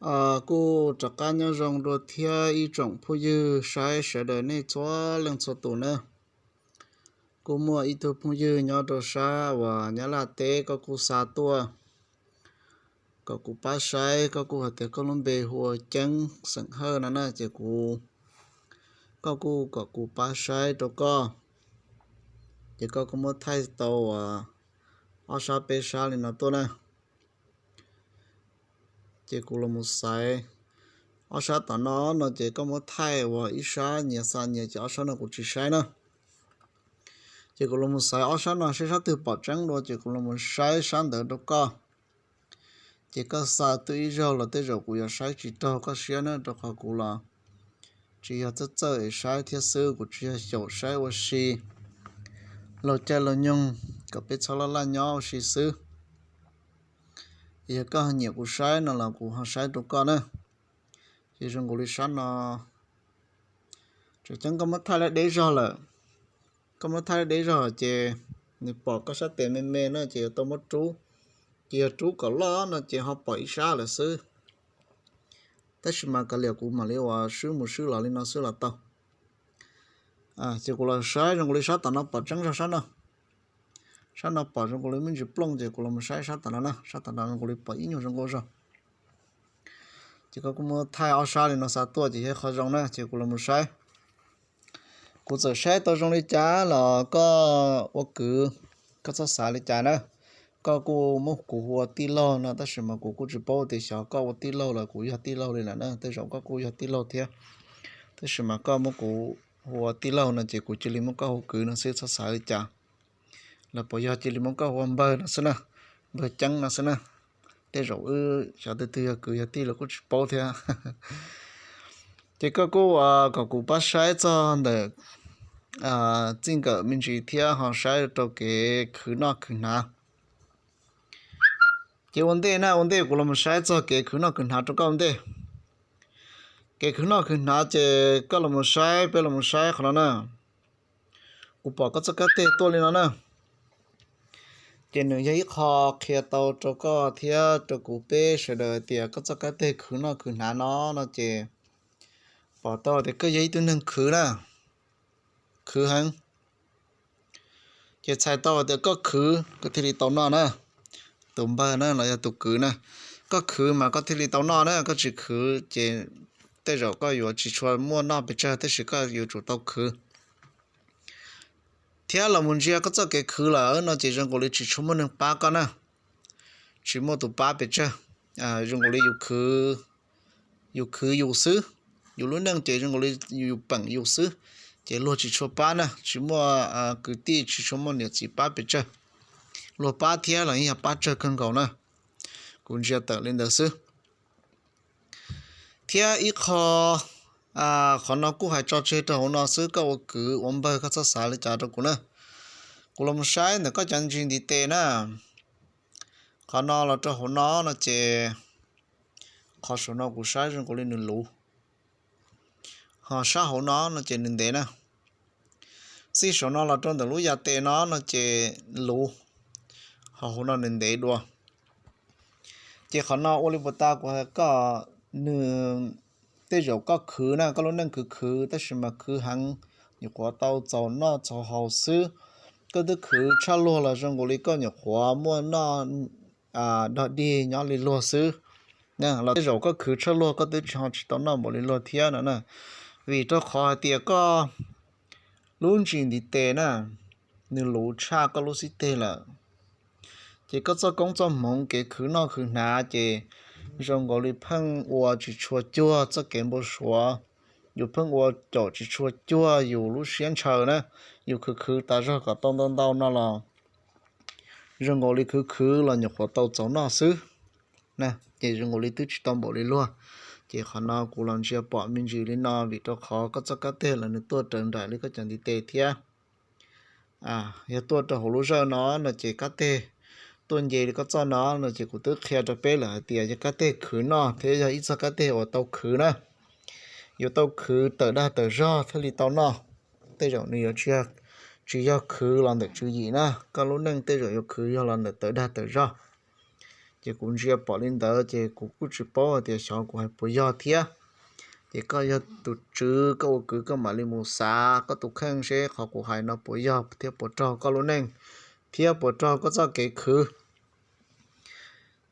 Kuj rov qab nyob zoo dua thiab ib tsoom phooj ywg saib sawv daws nej txhua leej txhua tus na. Kuj muaj ib tug phooj ywg nyob rau sab uas Nyab Laj teb, koj kuj xa tuaj kom kuv pab saib, koj kuj hais tias koj lub npe hu ua Ceeb xeem Hawj no na, ces kuv, koj kuj kom kuv pab saib rau koj. Ces koj kuj muab thaij tau uas ob sab peb sab li no tuaj na. Ces kuv los mus xaiv ob sab tom no no ces koj muab thaij uas ib sab nyias xa nyias, ces ob sab no kuv tsis saib na. Ces kuv los mus xaiv ob sab no saib sab twg pom tseeb dua ces kuv los mus saib sab ntawd rau koj. Ces koj xa tuaj ib zaug los tej zaum kuv yuav saib tsis raug koj siab na, rau qhov kuv los tsis yog txawj txawj es saib thiab xwb, kuv tsis yog xyaum saib ua si, laug caij laug nyoog kom peb txhob laj laj nyob ua si xwb. Yog koj nyiam kuv saib no los kuv ho saib rau koj na. Ces zoo nkaus li sab no, tseem ceeb koj muab thaij deb zog lawm. Koj muab thaij deb zog ces nws pom koj sab tes me me na ces yuav tau muab rub. Ces yog rub kom loj no ces ho pom ib sab lawm xwb. Tab sis mas kav liam, kuv mam li uas swb mus swb los li no xwb los tau. Ces kuv los saib zoo nkaus li sab tom no pom tseeb zog sab no. Sab no pom zoo nkaus li me ntsis plooj ces kuv los mus saib sab tom no na, sab tom no zoo nkaus li pom ib nyuag zoo nkauj zog. Ces koj kuj muab thaij ob sab li no xa tuaj ces yog qhov zoo na, ces kuv los mus saib. Kuv txawm saib tau zoo li cas los koj ua kwv, koj txhob xav li cas na. Koj kuj muab kuv hu ua tij laug no tab sis mas kuv kuj tsis paub tias xyov koj ua tij laug los kuv yog tij laug li lawm na, tej zaum koj kuj yog tij laug thiab. Tab sis mas koj muab kuv hu ua tij laug no ces kuv cia li muab koj hu kwv no xwb, txhob xav li cas. Los puas yog cia li muab koj hu ua npawg no xwb na, npawg Ceeb no xwb na. Tej zaum wb xyov twg twg yog kwv yog tij los kuj tsis paub thiab. Ces koj kuj kom kuv pab saib txog ntawm txij nkawm me ntsis thiab ho saib rau kev khwv noj khwv hnav. Ces ua ntej na, ua ntej kuv los mus saib txog kev khwv noj khwv hnav rau koj ua ntej. Kev khwv noj khwv hnav ces koj los mus saib, peb los mus saib qhov no na. Kuv pom koj txoj kab teg tuaj li no na. Ces nws yog ib qho qhia tau rau koj thiab rau kuv peb sawv daws tias koj txoj kab teg khwv noj khwv hnav no no ces pom tau tias koj yog ib tug neeg khwv na, khwv heev. Ces txhais tau tias koj khwv koj thiaj li tau noj na. Tus npawg na los yog tus kwv na, koj khwv mas koj thiaj li tau noj na, koj tsis khwv ces tej zaum koj yuav tsis tshua muaj noj pes tsawg tab sis koj yuav tsum tau khwv. Thiab los mus ntsia koj txoj kev khwv lawm no ces zoo nkaus li tsis tshua muaj neeg pab koj na, tsis muaj tus pab pes tsawg. Zoo nkaus li yus khwv yus xwb, yus lub neej ces zoo nkaus li yus peem yus xwb, ces luag tsis tshua pab na, tsis muaj kwv tij tsis tshua muaj niam txiv pab pes tsawg. Luag pab thiab los yeej yog pab tsawg kawg nkaus na. Kuv ntsia tawm li ntawd xwb. Thiab ib qho, qhov no kuj hais tso tseg rau hauv no xwb, koj ua kwv ua npawg koj txhob xav li cas rau kuv na. Kuv los mus saib ntawm koj cov ntsis ntiv tes na. Qhov no los rau hauv no no ces qhov saum no kuv saib zoo nkaus li nws luv, ho sab hauv no no ces nws ntev na. Txij saum no los rau ntawm lub yas tes no no ces luv, ho hauv no nws ntev dua. Ces qhov no ua li puas tas kuv hais koj, nws tej zaum koj khwv na, koj lub neej khwv khwv tab sis mas khwv heev, nyuam qhuav tau txaus noj txaus haus xwb. Koj twb khwv tshaj luag los zoo nkaus li koj nyuam qhuav muaj noj dog dig nyob li luag xwb. Los tej zaum koj khwv tshaj luag koj twb tsis ho tsis tau noj npaum li luag thiab no na. Vim rau qhov hais tias koj lub ntsis ntiv tes na, nws luv tshaj koj lub xib teg lawm. Ces koj txoj koob txoj hmoov kev khwv noj khwv hnav ces zoo nkaus li pheej ua tsis tshua cuag txoj kev npau suav, yus pheej ua caum tsis tshua cuag yus lub siab ntshaw na. Yus khwv khwv tas zog kom tau ntau ntau no los zoo nkaus li khwv khwv los nyuam qhuav tau txaus noj xwb. Ces zoo nkaus li twb tsis tau npaum li luag. Ces qhov no kuv los ntsia pom me ntsis li no vim rau qhov koj txoj kab teg los nws tuaj raws nraim li koj cov ntiv tes thiab. Yog tuaj rau hauv lub zawj no no ces kab teg tuaj nce li koj txoj no no ces kuv twb qhia rau peb lawm hais tias yog kab teg khwv noj thiab yog ib txoj kab teg uas tau khwv na. Yuav tau khwv tawm dag tawm zog thiaj li tau noj. Tej zaum nws yuav tsis yog khwv los ntawm tswv yim na, koj lub neej tej zaum yuav khwv yog los ntawm tawm dag tawm zog. Ces kuv ntsia pom li ntawd ces kuv kuj tsis paub hais tias xyov kuv hais puas yog thiab. Ces koj yog tus tswv, koj ua kwv koj mam li mus xav koj tus kheej seb qhov kuv hais no puas yog thiab puas raug koj lub neej thiab puas raug koj txoj kev khwv.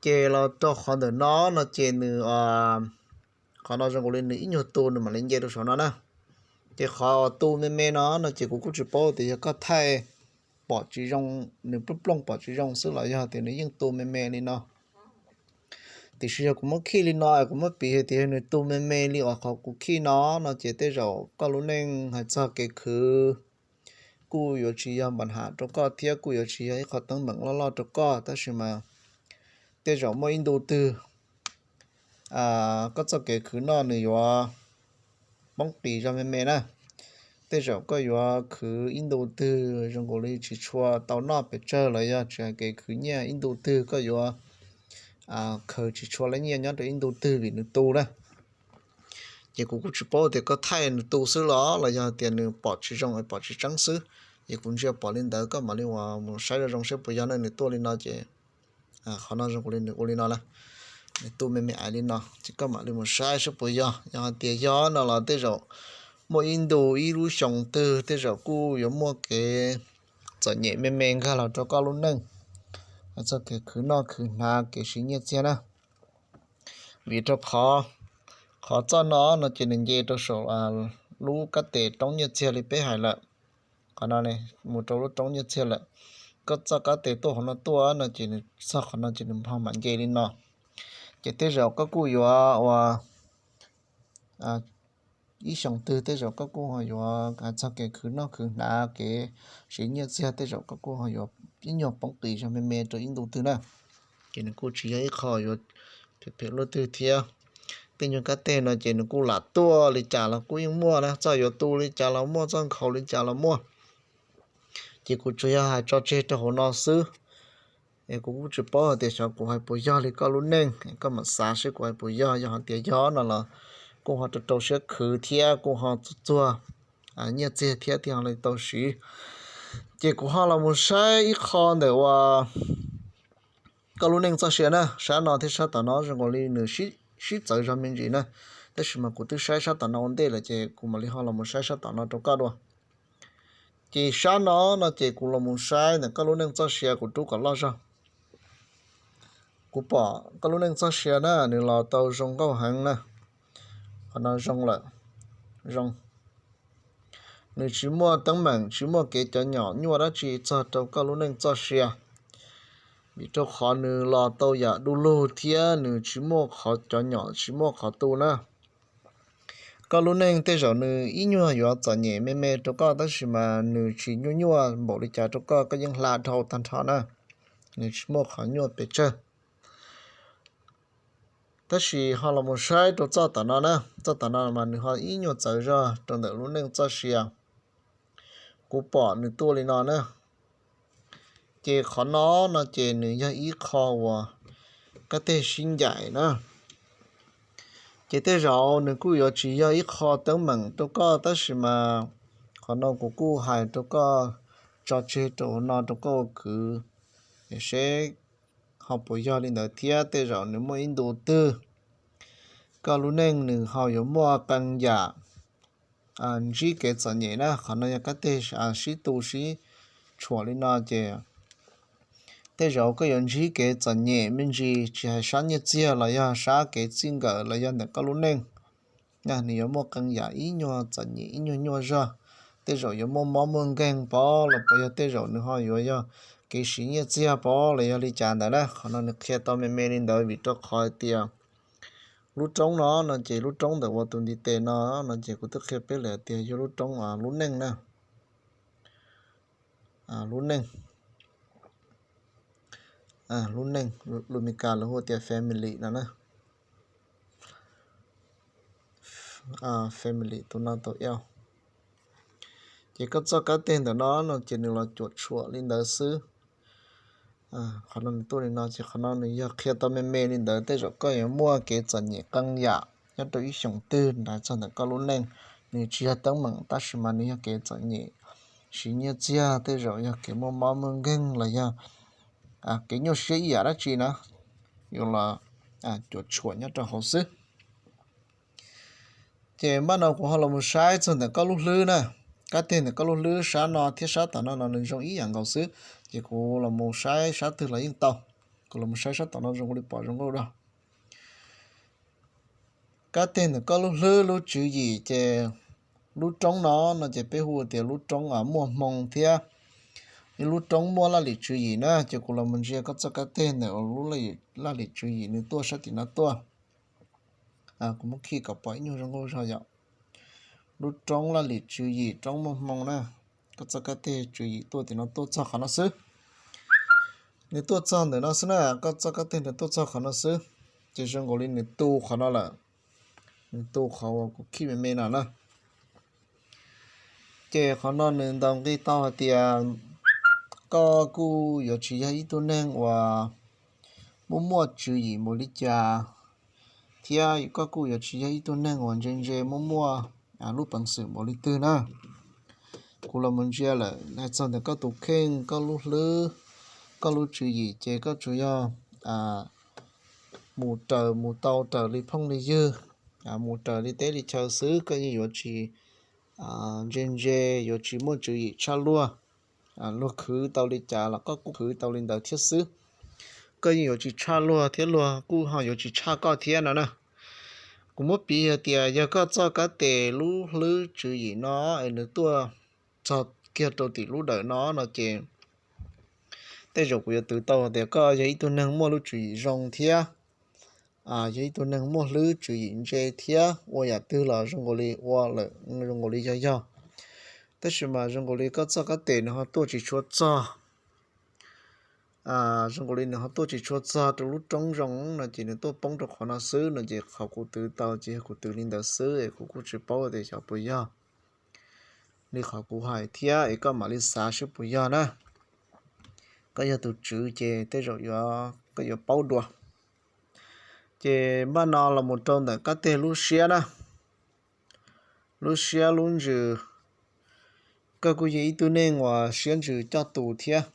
Ces los rau qhov ntawm no no ces nws, qhov no zoo nkaus li nws ib nyuag tu nws mam li nce rau saum no na. Ces qhov uas tu me me no no ces kuv kuj tsis paub tias yog koj thaij pom tsis zoo, nws plooj plooj pom tsis zoo xwb los yog tias nws yeej tu me me li no. Tiam sis yog kuv muab khij li no, kuv muab piv hais tias yog nws tu me me li uas qhov kuv khij no no ces tej zaum koj lub neej hais txog kev khwv kuj yuav tsis yog npam ham rau koj thiab kuj yuav tsis yog ib qho teeb meem loj loj rau koj, tab sis mas tej zaum muaj ib ntu twg koj txoj kev khwv noj nws yuav poob qis zog me me na. Tej zaum koj yuav khwv ib ntu twg zoo nkaus li tsis tshua tau noj pes tsawg los yog tsis hais kev khwv nyiaj, ib ntu twg koj yuav khaws tsis tshua lab nyiaj nyob rau ib ntu twg vim nws tu na. Ces kuv kuj tsis paub tias koj thaij nws tu xwb los los yog tias nws pom tsis zoo es pom tsis tseeb xwb. Ces kuv ntsia pom li ntawd koj mam li mus saib zoo zoo seb puas yog ne. Nws tuaj li no ces qhov no zoo nkaus li nws ua li no lawm, nws tu me me ais li no ces koj mam li mus saib seb puas yog. Yog hais tias yog no los tej zaum muaj ib ntu ib lub xyoo twg tej zaum kuj yuav muaj kev txom nyem me me nkag los rau koj lub neej, txoj kev khwv noj khwv hnav kev siv nyiaj txiag na. Vim rau qhov, qhov txoj no no ces nws nce rau saum lub kab tes roob nyiaj txiag li peb hais lawm. Qhov no mus rau lub roob nyiaj txiag lawm. Koj txoj kab tes tuaj hauv no tuaj no ces nws txog qhov no ces nws ho mam nce li no. Ces tej zaum koj kuj yuav ua ib xyoo twg tej zaum koj kuj ho yuav hais txog kev khwv noj khwv hnav kev siv nyiaj txiag tej zaum koj kuj ho yuav ib nyuag poob qis zog me me rau ib ntu twg na. Ces nws kuj tsis yog ib qho yuav phem phem luaj twg thiab. Tej nyuag kab teg no ces nws kuj lam tuaj li cas los kuj yeej muaj na, txoj yuav tu li cas los muaj, txoj nkhaus li cas los muaj. Ces kuv tsuas yog hais tso tseg rau hauv no xwb. Es kuv kuj tsis paub hais tias xyov kuv hais puas yog li koj lub neej, koj mam xav seb kuv hais puas yog. Yog hais tias yog no los kuj ho rau rau siab khwv thiab kuj ho txuag txuag nyiaj txiag thiab thiaj ho li tau siv. Ces kuv ho los mus saib ib qho ntawm uas koj lub neej txoj sia na. Sab no thiab sab tom no zoo nkaus li nws sib txawv zog me ntsis na, tab sis mas kuv twb saib sab tom no ua ntej lawm ces kuv mam li ho los mus saib sab tom no rau koj dua. Ces sab no no ces kuv los mus saib ntawm koj lub neej txoj sia kuv rub kom loj zog. Kuv pom koj lub neej txoj sia na nws los tau zoo nkauj heev na. Qhov no zoo lawm, zoo. Nws tsis muaj teeb meem tsis muaj kev cov nyom nyuaj dab tsi txog rau koj lub neej txoj sia, vim rau qhov nws los tau yam du lug thiab nws tsis muaj qhov cov nyom tsis muaj qhov tu na. Koj lub neej tej zaum nws ib nyuag yuav txom nyem me me rau koj tab sis mas nws tsis nyuaj nyuaj npaum li cas rau koj, koj yeej hla dhau tag nrho na. Nws tsis muaj qhov nyuaj pes tsawg. Tab sis ho los mus saib rau txoj tom no na, txoj tom no mas nws ho ib nyuag txawv zog rau ntawm lub neej txoj sia. Kuv pom nws tuaj li no na. Ces qhov no no ces nws yog ib qho uas kab teg sib ncaim na. Ces tej zaum nws kuj yuav tsis yog ib qho teeb meem rau koj tab sis mas qhov no kuv kuj hais rau koj tso tseg rau hauv no rau koj ua kwv, seb ho puas yog li ntawd thiab. Tej zaum nws muaj ib ntu twg koj lub neej nws ho yuav muaj qee yam ntsib kev txom nyem na. Qhov no yog kab teg sib tu sib tshuam li no ces tej zaum koj yuav ntsib kev txom nyem me ntsis, tsis hais sab nyiaj txiag los yog sab kev txij nkawm los yog ntawm koj lub neej. Nws yuav muaj qee yam ib nyuag txom nyem ib nyuag nyuaj zog. Tej zaum yuav muaj mob muaj nkeeg pov los puas yog tej zaum nws ho yuav yog kev siv nyiaj txiag pov los yog li cas ntawd na. Qhov no nws qhia tau me me li ntawd vim rau qhov hais tias lub roob no no ces lub roob ntawm uas tus ntiv tes no no ces kuv twb qhia peb lawm tias yog lub roob lub neej na. Lub neej, lub neej, lus Meskas lawv hu tias family no na. Family tus no tau iau. Ces koj txoj kab teg ntawm no no ces nws los cuam tshuam li ntawd xwb. Qhov no nws tuaj li no ces qhov no nws yog qhia tau me me li ntawd. Tej zaum koj yuav muaj kev txom nyem qee yam nyob rau ib xyoos twg nrad txog ntawm koj lub neej. Nws tsis yog teeb meem tab sis mas nws yog kev txom nyem siv nyiaj txiag, tej zaum yog kev muaj mob muaj nkeeg los yog kev nyuaj siab ib yam dab tsi na. yuav los cuam tshuam nyob rau hauv xwb. Ces npaj no kuv ho los mus saib txog ntawm koj lub hlwb na. Kab teg ntawm koj lub hlwb sab no thiab sab tom no no nws zoo ib yam nkaus xwb, ces kuv los mus saib sab twg los yeej tau. Kuv los mus saib sab tom no zoo li pom zoo nkauj dog. Kab teg ntawm koj lub hlwb lub tswv yim ces lub roob no no ces peb hu tias lub roob muaj hmoo thiab lub roob muaj laj lim tswv yim na. Ces kuv los mus ntsia koj txoj kab teg ntawm lub laj lim tswv yim nws tuaj sab tim no tuaj. Kuv muab khi kom pom ib nyuag zoo nkauj zog yom. Lub roob laj lim tswv yim, roob muaj hmoo na. Koj txoj kab teg tswv yim tuaj tim no tuaj txog qhov no xwb. Nws tuaj txog ntawm no xwb na, koj txoj kab teg nws tuaj txog qhov no xwb. Ces zoo nkaus li nws tu qhov no lawm. Nws tu qhov uas kuv khi me me no na. Ces qhov no nws ntaus nqi tau hais tias koj kuj yuav tsis yog ib tug neeg uas muaj muaj tswv yim npaum li cas, thiab koj kuj yuav tsis yog ib tug neeg uas ntse ntse muaj muaj lub peev xwm npaum li twg na. Kuv los mus ntsia lawm hais txog ntawm koj tus kheej, koj lub hlwb, koj lub tswv yim ces koj tsuas yog mus raws mus tau raws li phooj li ywg, mus raws li teb li chaw xwb, koj yeej yuav tsis ntse ntse, yuav tsis muaj tswv yim tshaj luag. Luag khwv tau li cas los koj kuj khwv tau li ntawd thiab xwb. Koj yeej yuav tsis tshaj luag thiab luag kuj ho yuav tsis tshaj koj thiab no na. Kuv muab piv hais tias yog koj txoj kab tes lub hlwb tswv yim no es nws tuaj txog kiag rau tim lub dawm no no ces tej zaum kuv yuav twv tau tias koj yog ib tug neeg muaj lub tswv yim zoo thiab yog ib tug neeg muaj hlwb tswv yim ntse thiab ua yam twg los zoo nkaus li ua lawm zoo nkaus li yog yog. Tab sis mas zoo nkaus li koj txoj kab tes nws ho tuaj tsis tshua txog. Zoo nkaus li nws ho tuaj tsis tshua txog rau lub roob zoo no ces nws tuaj poob rau qhov no xwb no ces qhov kuv twv tau ces yog kuv twv li ntawd xwb es kuv kuj tsis paub tias xyov puas yog li qhov kuv hais thiab es koj mam li xav seb puas yog na. Koj yog tus tswv ces tej zaum koj yuav paub dua. Ces npaj no los mus rau ntawm kab teg lub siab na. Lub siab lub ntsws, koj kuj yog ib tug neeg uas siab ntsws coj tus thiab.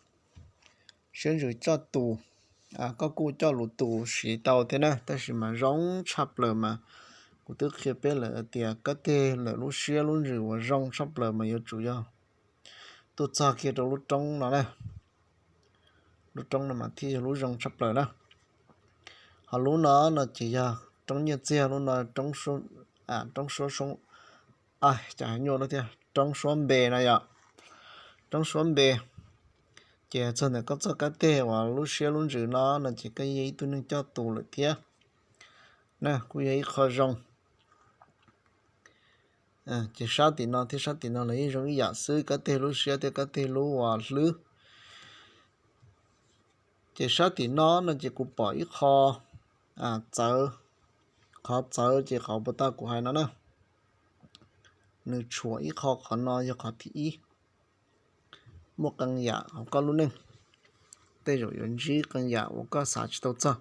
Siab ntsws coj tus, koj kuj coj lus tus siv tau thiab na, tab sis mas zoo tshaj plaws mas kuv twb qhia peb lawm tias kab teg lawm lub siab lub ntsws uas zoo tshaj plaws mas yuav tsum yog tuaj txog kiag rau lub roob no na. Lub roob no mas thiaj yog lub zoo tshaj plaws na. Ho lub no no ces yog roob nyiaj txiag, lub no roob suab, cas nyuaj thiab, roob suab npe no yom. Roob suab npe. Ces txog ntawm koj txoj kab teg uas lub siab lub ntsws no no ces koj yog ib tug neeg coj tus lawm thiab na, kuj yog ib qho zoo. Ces sab tim no thiab sab tim no los yeej zoo ib yam xwb, kab teg lub siab thiab kab teg lub uas hlwb. Ces sab tim no no ces kuv pom ib qho txawv. Qhov txawv ces qhov puas tau kuv hais no na, nws tshuam ib qho, qhov no yog qhov thib ib. Muaj qee yam hauv koj lub neej, tej zaum yuav ntsib qee yam uas koj xav tsis tau txog.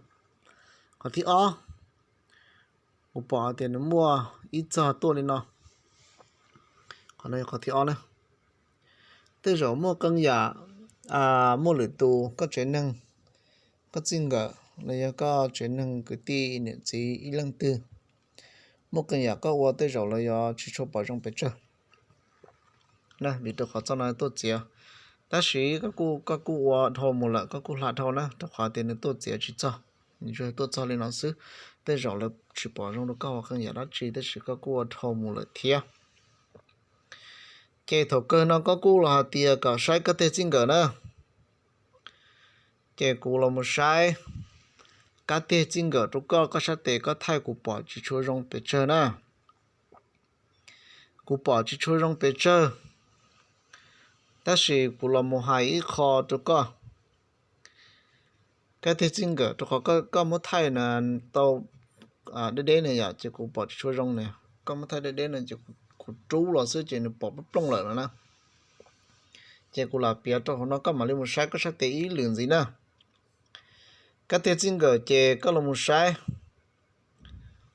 Qhov thib ob, kuv pom hais tias nws muaj ib txog tuaj li no. Qhov no yog qhov thib ob na. Tej zaum muaj qee yam, muaj lwm tus koj tsev neeg, koj txij nkawm los yog koj tsev neeg kwv tij niam txiv ib leej twg, muaj qee yam koj ua tej zaum los yog tsis tshua pom zoo pes tsawg. Vim rau qhov txoj no tuaj txiav, tab sis koj kuj ua dhau mus lawm, koj kuj hla dhau na, rau qhov tias nws tuaj txiav tsis txog, nws tuaj txog li no xwb. Tej zaum lawv tsis pom zoo rau koj ua qee yam dab tsi, tab sis koj kuj ua dhau mus lawm thiab. Ces thaum kawg no koj kuj los hais tias kom saib kab teg txij nkawm na. Ces kuv los mus saib kab teg txij nkawm rau koj, koj sab tes koj thaij kuv pom tsis tshua zoo pes tsawg na. Kuv pom tsis tshua zoo pes tsawg, tab sis kuv los mus hais ib qho rau koj. Kab teg txij nkawm rau qhov koj muab thaij na tau deb deb ne yom, ces kuv pom tsis tshua zoo ne. Koj muab thaij deb deb no ces kuv rub los xwb ces nws pom plooj plooj lawm no na. Ces kuv lam piav rau hauv no koj mam li mus saib koj sab tes ib lwm ntxiv na. Kab teg txij nkawm ces koj los mus saib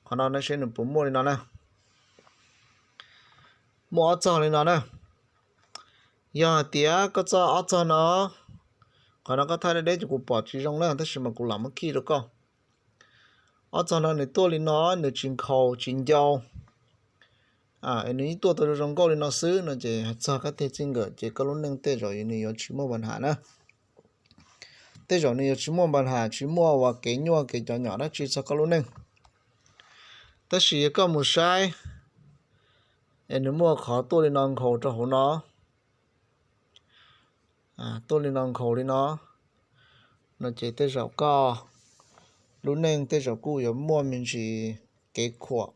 qhov no na, seb nws puas muaj li no na. Muaj ob txog li no na. Yog hais tias koj txoj ob txog no, qhov no koj thaij deb deb ces kuv pom tsis zoo na, tab sis mas kuv lam muab khij rau koj. Ob txog no nws tuaj li no nws tsis nkhaus tsis ncau, nws yeej tuaj tau zoo nkauj li no xwb no ces hais txog kab teg txij nkawm ces koj lub neej tej zaum nws yuav tsis muaj npa nham na. Tej zaum nws yuav tsis muaj npa nham, tsis muaj uas kev nyuaj kev cov nyom dab tsi txog koj lub neej. Tab sis yog koj mus saib es nws muaj qhov tuaj li no nkhaus rau hauv no, tuaj li no nkhaus li no, no ces tej zaum koj lub neej tej zaum kuj yuav muaj me ntsis kev khuam,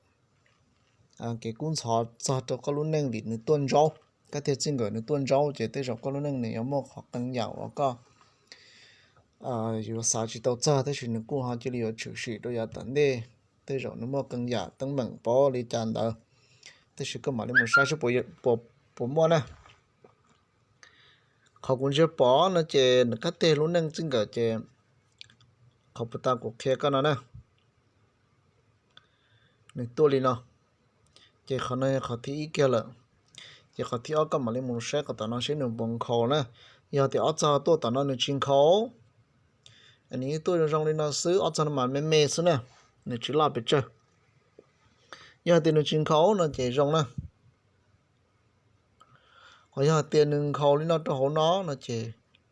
kev kub ntxhov txog rau koj lub neej vim nws tuaj ntsaub, kab teg txij nkawm nws tuaj ntsaub ces tej zaum koj lub neej nws yuav muaj qhov qee yam uas koj yuav xav tsis tau txog tab sis nws kuj ho cia li yuav tshwm sim rau yav tom ntej. Tej zaum nws muaj qee yam teeb meem pov li cas ntawd, tab sis koj mam li mus saib seb puas muaj na. Qhov kuv ntsia pom no ces nws kab teg lub neej txij nkawm ces qhov puas tau kuv qhia koj no na, nws tuaj li no, ces qhov no yog qhov thib ib kiag lawm. Ces qhov thib ob koj mam li mus saib qhov tom no seb nws puas nkhaus na. Yog tias ob txog tuaj tom no nws tsis nkhaus, nws yeej tuaj zoo zoo li no xwb, ob txog no mas me me xwb na, nws tsis loj pes tsawg. Yog tias nws tsis nkhaus no ces zoo na. Ho yog tias nws nkhaus li no rau hauv no no ces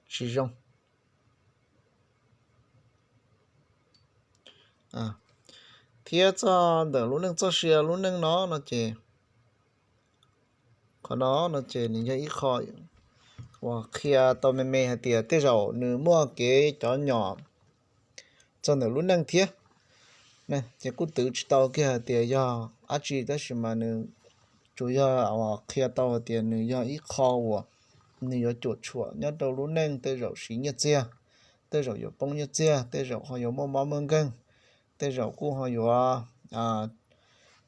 tsis zoo. Thiab txog ntawm lub neej txoj sia lub neej no no ces qhov no no ces nws yog ib qho uas qhia tau me me hais tias tej zaum nws muaj kev cov nyom txog ntawm lub neej thiab. Ces kuj twv tsis tau kiag hais tias yog dab tsi tab sis mas nws tsuas yog qhia tau hais tias nws yog ib qho uas nws yuav cuam tshuam nyob rau lub neej, tej zaum siv nyiaj txiag, tej zaum yuav poob nyiaj txiag, tej zaum ho yuav muaj mob muaj nkeeg, tej zaum kuj ho yuav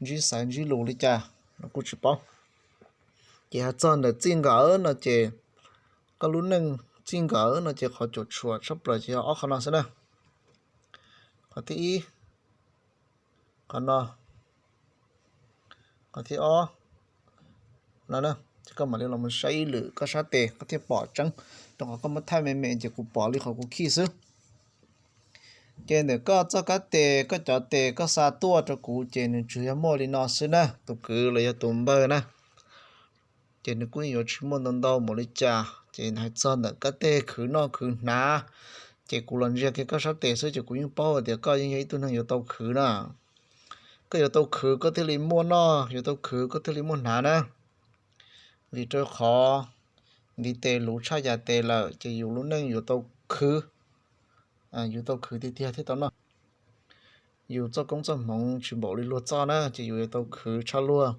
ntsib xaiv ntsib lus li cas los kuj tsis paub. Ces hais txog ntawm txij nkawm no ces koj lub neej txij nkawm no ces qhov cuam tshuam tshaj plaws ces yog ob qho no xwb na. Qhov thib ib, qhov no, qhov thib ob no na. Ces koj mam li los mus saib ib lwm koj sab tes koj thiaj pom tseeb, rau qhov koj muab thaij me me ces kuv pom li qhov kuv khij xwb. Ces ntawm koj txoj kab tes koj cov tes koj xa tuaj rau kuv ces nws tsuas yog muaj li no xwb na, tus kwv los yog tus npawg na. Ces nws kuj yuav tsis muaj ntau ntau npaum li cas. Ces hais txog ntawm kab teg khwv noj khwv hnav, ces kuv los ntsia kiag koj sab tes xwb ces kuv yeej paub hais tias koj yeej yog ib tug neeg yuav tau khwv na. Koj yuav tau khwv koj thiaj li muaj noj, yuav tau khwv koj thiaj li muaj hnav na. Vim rau qhov ntiv tes luv tshaj yam tes lawm ces yus lub neej yuav tau khwv, yus tau khwv tiag tiag thiaj tau noj. Yus txoj koob txoj hmoov tsis npaum li luag txoj na ces yus yuav tau khwv tshaj luag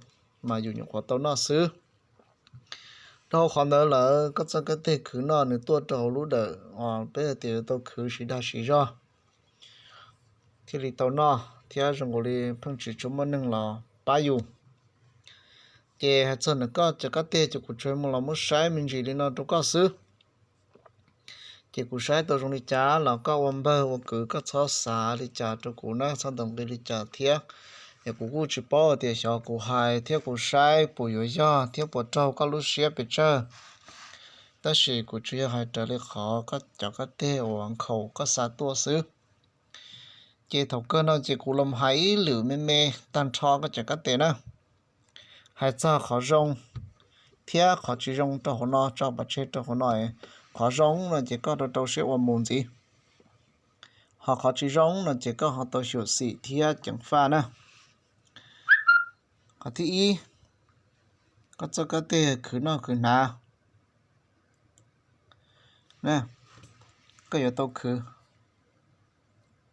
mas yus nyuam qhuav tau noj xwb. Dhau qhov ntawd lawm koj txoj kab teg khwv noj nws tuaj rau hauv lub dawm uas peb hais tias yuav tau khwv siv dag siv zog thiaj li tau noj thiab zoo nkaus li pheej tsis tshua muaj neeg los pab yus. Ces hais txog ntawm koj cov kab teg ces kuv tsuas mus los muab saib me ntsis li no rau koj xwb. Ces kuv saib tau zoo li cas los koj ua npawg ua kwv koj txhob xav li cas rau kuv na, txhob ntaus nqi li cas thiab. Es kuv kuj tsis paub tias xyov kuv hais thiab kuv saib puas yuav yog thiab puas raug koj lub siab pes tsawg. Tab sis kuv tsuas yog hais raws li qhov koj cov kab teg uas nkhaus koj xa tuaj xwb. Ces thaum kawg no ces kuv los hais ib lwm me me tag nrho koj cov kab tes na. Hais txog qhov zoo thiab qhov tsis zoo rau hauv no, tso pov tseg rau hauv no. Qhov zoo no ces koj rau rau siab ua mus ntxiv, ho qhov tsis zoo no ces koj ho tau xyuam xim thiab ceev faj na. Qhov thib ib, koj txoj kab teg khwv noj khwv hnav, koj yuav tau khwv.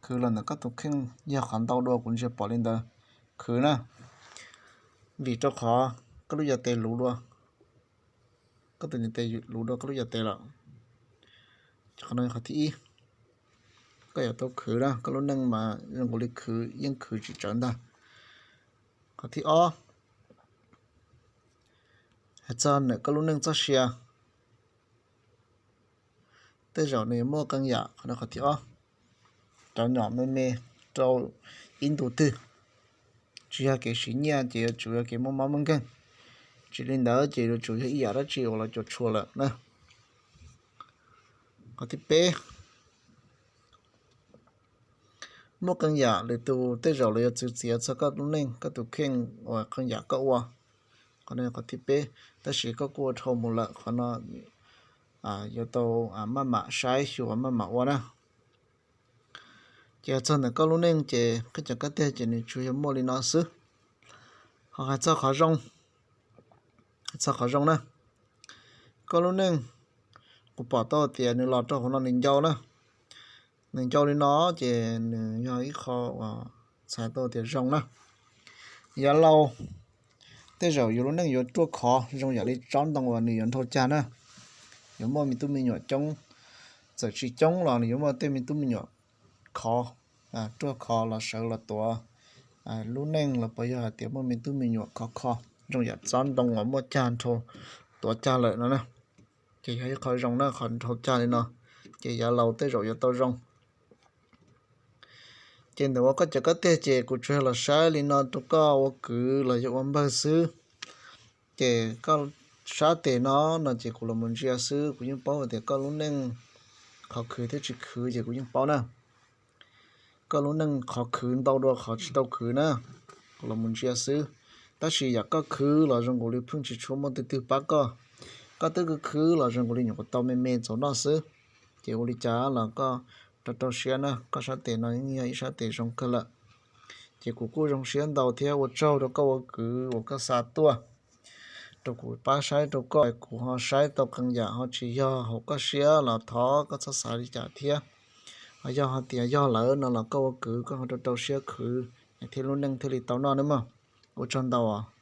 Khwv los ntawm koj tus kheej yog qhov ntau dua kuv ntsia pom li ntawd, khwv na. Vim rau qhov koj lub yam tes luv dua, koj tus niam tes luv dua koj lub yam tes lawm. Qhov no qhov thib ib, koj yuav tau khwv na, koj lub neej mas zoo nkaus li khwv yeej khwv tsis tsawv ntag. Qhov thib ob, hais txog ntawm koj lub neej txoj sia, tej zaum nws yuav muaj qee yam. Qhov no qhov thib ob, cov nyom me me rau ib ntu twg, tsis yog kev siv nyiaj ces yuav tsum yog kev muaj mob muaj nkeeg. Tsis li ntawd ces yuav tsum yog ib yam dab tsi uas los cuam tshuam lawm na. Qhov thib peb, muaj qee yam lwm tus tej zaum lawv yuav txwv txiav txog koj lub neej, koj tus kheej uas qee yam koj ua. Qhov no qhov thib peb, tab sis koj kuj ua dhau mus lawm, qhov no yuav tau maj mam saib xyuas maj mam ua na. Ces txog ntawm koj lub neej ces koj cov kab tiag ces nws tsuas yog muaj li no xwb. Ho hais txog qhov zoo, txog qhov zoo na, koj lub neej kuv pom tau tias nws los rau hauv no nws ncau na. Nws ncau li no ces nws yog ib qho uas txhais tau tias zoo na. Yav laus tej zaum yus lub neej yuav ruaj khov zoo yam li tsob ntoo uas nws yuav nrhau cag na. Yuav muaj me tub me nyuam coob, txawm tsis coob los nws yuav muaj tej me tub me nyuam khov, ruaj khov los sawv los tuav lub neej los puas yog hais tias muaj me tub me nyuam khov kho zoo yam tsob ntoo uas muaj cag nrhau tuav cag lawm no na. Ces yog ib qho zoo na, qhov nrhau cag li no, ces yav laus tej zaum yuav tau zoo. Ces ntawm ua koj cov kab tiag ces kuv tsuas yog los saib li no rau koj ua kwv los yog ua npawg xwb. Ces koj sab tes no no ces kuv los mus ntsia xwb, kuv yeej paub hais tias koj lub neej qhov khwv thiab tsis khwv ces kuv yeej paub na. Koj lub neej qhov khwv ntau dua qhov tsis tau khwv na, kuv los mus ntsia xwb. Tab sis yam koj khwv los zoo nkaus li pheej tsis tshua muaj twg twg pab koj. Koj twb khwv khwv los zoo nkaus li nyuam qhuav tau me me txaus noj xwb. Ces ua li cas los koj rau rau siab na, koj sab tes no yeej yog ib sab tes zoo kawg lawm. Ces kuv kuj zoo siab ntau thiab ua tsaug rau koj ua kwv uas koj xa tuaj rau kuv pab saib rau koj, kuv ho saib tau qee yam ho tsis yog hauv koj siab los thov koj txhob xav li cas thiab. Ho yog hais tias yog lawm no los koj ua kwv koj ho rau rau siab khwv thiab lub neej thiaj li tau noj nawb mog. Ua tsaug ntau.